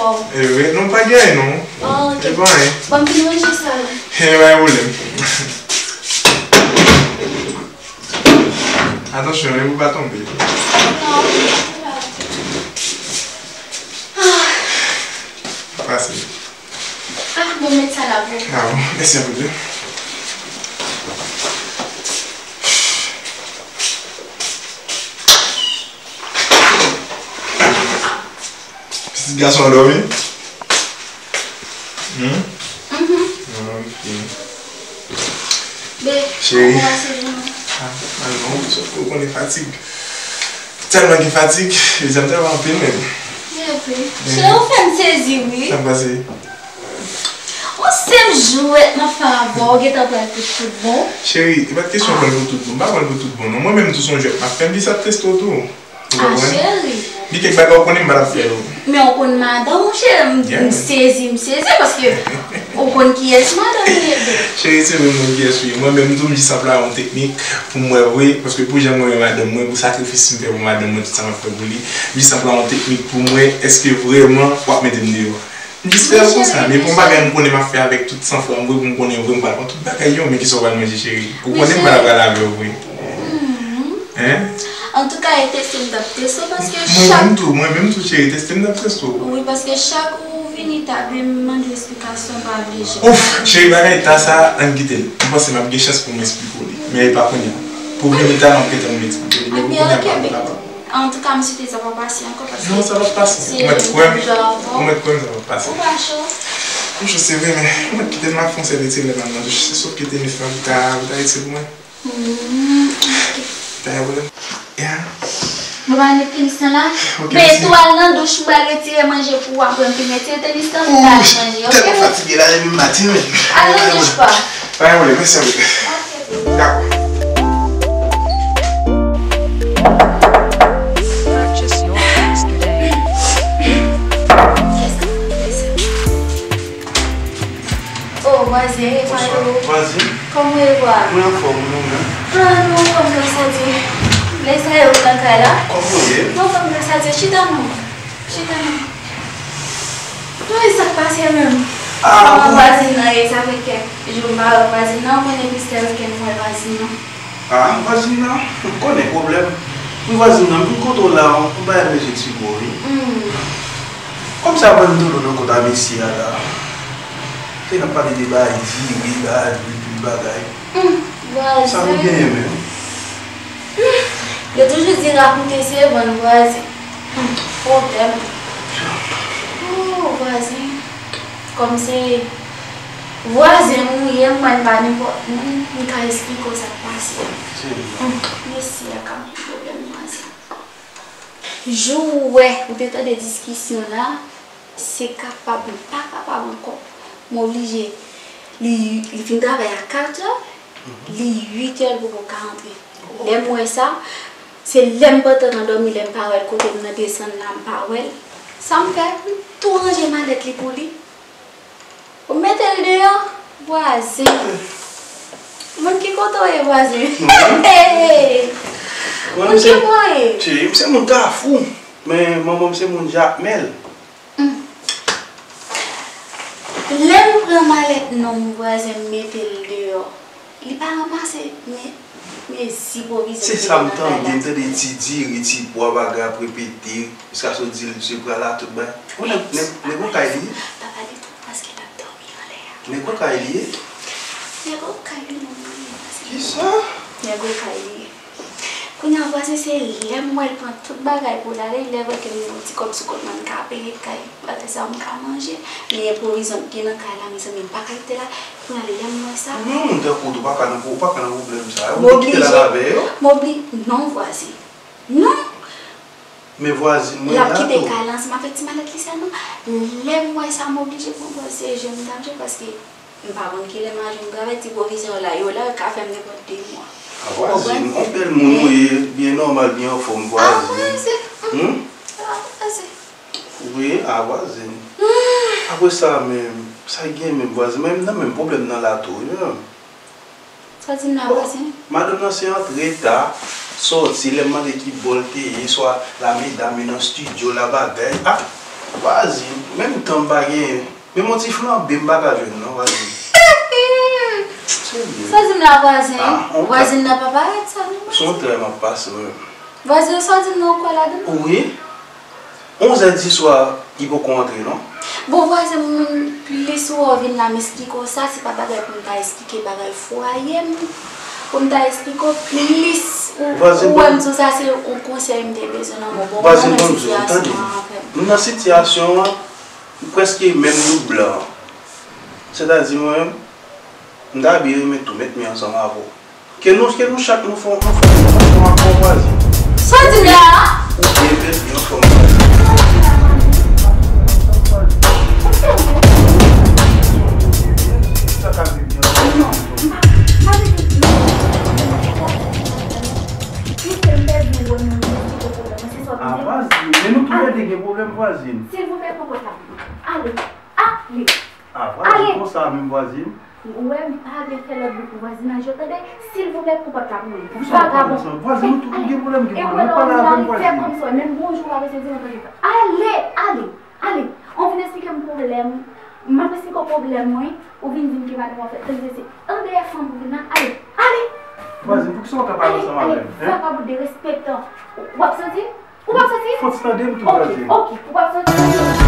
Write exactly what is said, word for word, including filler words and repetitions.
E wi, non, pa gen anyen non. Oh, ok. E pa anyen. Bon, m vin ranje sa la. E pa gen pwoblèm. Atansyon, wi, pou pa tonbe. Non, m pa. Pase. Ah, bon, met sa la pou ou. Ah, bon, mèsi anpil, wi. Pitit gason an dòmi? Hmm? Mhm. Ah, ok. Be, cheri. Kòman se jounen? Ah, mal non, sòf ke ou konnen fatig. Tèlman gen fatig, li di m travay anpil menm. Epi, cheri, ou fè m sezi, wi. Sa k pase? On senp jwèt m ap fè avè w, ou gentan pran l pou tout bon. Cheri, e pa t kesyon pran l pou tout bon. M pa pran l pou tout bon, non. Mwen menm tou, se on jwèt m ap fè, m di sa ap teste w tou. Ou konprann? Ah, cheri. Gen kèk bagay ou konnen m pa t ap fè yo. Men ou konn madanm ou, cheri, m, m sezi, m sezi, paske ou konn kiyès madanm ou ye, bebe. Cheri, se vre m konn kiyès ou ye. Mwen menm tou, m jis ap la yon teknik pou m wè vre, paske pou jan mwen renmen madanm mwen, pou sakrifis m fè pou madanm mwen, tout sa m ap fè pou li, m jis ap la yon teknik pou m wè èske vrèman w ap mete m deyò. M jis fè l konsa, men pou yon bagay m konnen m ap fè avèk tout sanfwa m vre, pou m konnen vre m pral pran tout bagay yo, men kisa w pral manje, cheri? Ou konnen m pa t ap pral avè w vre. Hein? Antouka, e teste m t ap teste w, paske chak... Mwen menm tou, mwen menm tou, cheri, teste m t ap teste w. Wi, paske chak ou vini ta vle m mande w esplikasyon, pa vle jan. Ouf, cheri, bagay ta sa, ann kite l. M panse m ap gen chans pou m esplike w li, men e pa kounye a. Pou vini ta, m ap gentan vin esplike w li, men pou kounye a m pa vin kapab. Antouka, m swete sa pa pase ankò, paske... Non, sa p ap pase. Ou mèt kwè m. Ou mèt kwè m, sa p ap pase. Ou pa cho? M cho, se vre, men ou mèt kite m ap fè yon sèl ti lè m nan douch. Se sòf ke tenis lan pou ta, pou ta retire pou mwen. Hmm, ok. Pa gen pwoblèm. Yeah. Mwen pa met tenis lan la. Ok, men tou al nan douch, m pral retire manje pou ou, apre m fin retire tenis lan, pou ta al manje, ok? Tèlman fatige la, depi maten, men. Al nan douch pa. Pa gen pwoblèm, mèsi anpil. Ok. Dakò. Purchase your tracks today. Oh, vwazen, e pa yo. Bonswa, vwazen. Kòman w ye, vwa? Mwen anfòm, ou menm? Ah, nou anfòm, gras a Dye. Lè sa yo nan kay la. Kòman w ye? Nou anfòm, gras a Dye. Chita non. Chita non. Wi, sa k pase menm? Ah, kòman vwazin nan ye? Sa fè kèk jou m pa wè vwazin nan. Ou konnen plis lè wikenn m wè vwazin nan. Ah, vwazin nan, m konnen pwoblèm. Wi, vwazin nan, m vin kote w la, yon bagay mezye ti gwo, wi. Hmm. Kòmsi aprann dolo nan kont a mesye a la. Te n ap pale de bagay diri, bagay lwil, tout bagay. Hmm, vwazin. Sa nou genyen menm? Hmm, yo toujou di rakonte se vann vwazin. Hmm, pwoblèm. Oh, vwazin. Kòm se vwazen m ou ye, m wè n pa nenpòt moun, m ka esplike w sa k pase a. Mesye a ka mete pwoblèm nan ansanm. Jou ou wè, ou te tande diskisyon la, se kapab, m pa kapab ankò. M oblije, li, li fin travay a kat è, li uit è, l poko ka antre. Lè m wè sa, se lè m pantan nan dòmi, lè m pa wè l, kote m nan desann la, m pa wè l. Sa m fè, m tou ranje malèt li pou li. Ou mete l deyò, vwazen. Moun ki kote w ye, vwazen? Mwen, moun ki pran ye? Ti, m se moun Kafou, men manman m se moun Jakmèl. Hmm. Lè m pran malèt nonm vwazen m mete l deyò, li pa ranmase, men, men si pwovizyon. Se sa m tande, m tande ti diri, ti pwa, bagay ap repete, jiskaske w di l se pral la, tout bagay. Ou nèg, nèg, nèg okay li ye? Pa pale twòp paske l ap dòmi anlè a. Nèg okay li ye? Nèg okay li non, mwen. Kisa? Nèg okay li ye. Kounye a, vwazen, se lè m wè l pran tout bagay pou l ale, lè vre ke m gen yon ti kòb sou kont mwen, m ka peye kay, bagay sa yo m ka manje, men pwovizyon ki nan kay la, mezanmi, m pa ka kite la. Kounye a, lè m wè sa. Men yon moun tankou w tou pa ka nan, ou pa ka nan pwoblèm sa yo. Ou te kite l al avè yo? M obli-, non, vwazen. Non! Men vwazin mwen la tou. L ap kite kay la ansanm avèk ti malèt li sèlman. Lè m wè sa, m oblije pran pòz, se jwe m t ap jwe, paske m pa konn kilè m a jwenn travay, ti pwovizyon yo la, yo la, yo ka fè m nenpòt de mwa. A vwazin, yon bèl moun ou ye, byen nòmal, byen anfòm, vwazin. A vwazin. Hmm? A vwazin. Wi, a vwazin. Apre sa menm, sa gen menm vwazin, mwen menm nan menm pwoblèm nan la tou, wi, menm. Sa w di m la, vwazen? Madanm nan se antre ta, sòti, lè m mande ki bò l te ye, swa la medam yo nan estidyo la, bagay. Ah! Vwazin, menm tan m pa genyen. Menm yon ti flanbe m pa ka jwenn non, vwazin. Serye. Sa di m la vwazin? Ah, on Vwazin nan pa parèt sa non. Se yon trè m ap pase, wi. Vwazin, sa di m nan ou kwè ladan? Wi. Onzè di swa, li poko antre non. Bon, vwazin, m plis wè w vin la m esplike w sa, se pa bagay pou m ta esplike bagay fwaye m. Pou m ta esplike w plis, ou, vwazin, ou wè m di w sa, se yon konsèy m te bezwen nan men w. Bon, vwazin, ban m di w, tande. M nan sitiyasyon an, m prèske menm nou blan. Sètadi mwen menm, m ta byen renmen tou met men ansanm avè w. Ke nou, ke nou chak nou fè, nou fè, nou fè yon akò vwazin. Sa w di m la a? Ou byen met men ansanm vwazin. Sa ka viv byen ansanm. Ah, vwazin, men nou toulède gen pwoblèm, vwazin. Silvouplè, pran pòt la pou mwen. Ale, ale. Ah, vwazin, konsa menm, vwazin. Ou wè, m pa vle fè lòt bout pou vwazinaj yo, tande? Silvouplè, pran pòt la pou mwen. Poukisa w pa pale sa? Vwazin, nou tout nou gen pwoblèm, gen pwoblèm. Nou pale avè m, vwazin. Fè kòmsi w menm bonjou w pa bezwen di m, tande. Ale, ale, ale. Ou vin esplike m pwoblèm. M ap esplike w pwoblèm mwen. Ou vin di m ke madanm w ap fè. Tande se andeyè fanm pou vin la. Ale, ale. Vwazin, poukisa w ta pale ansanm avè m? Vagabon derespektan. W ap santi? Ou p ap santi? Fò w tande m tou, vwazin. Ok, ok, ou p ap santi?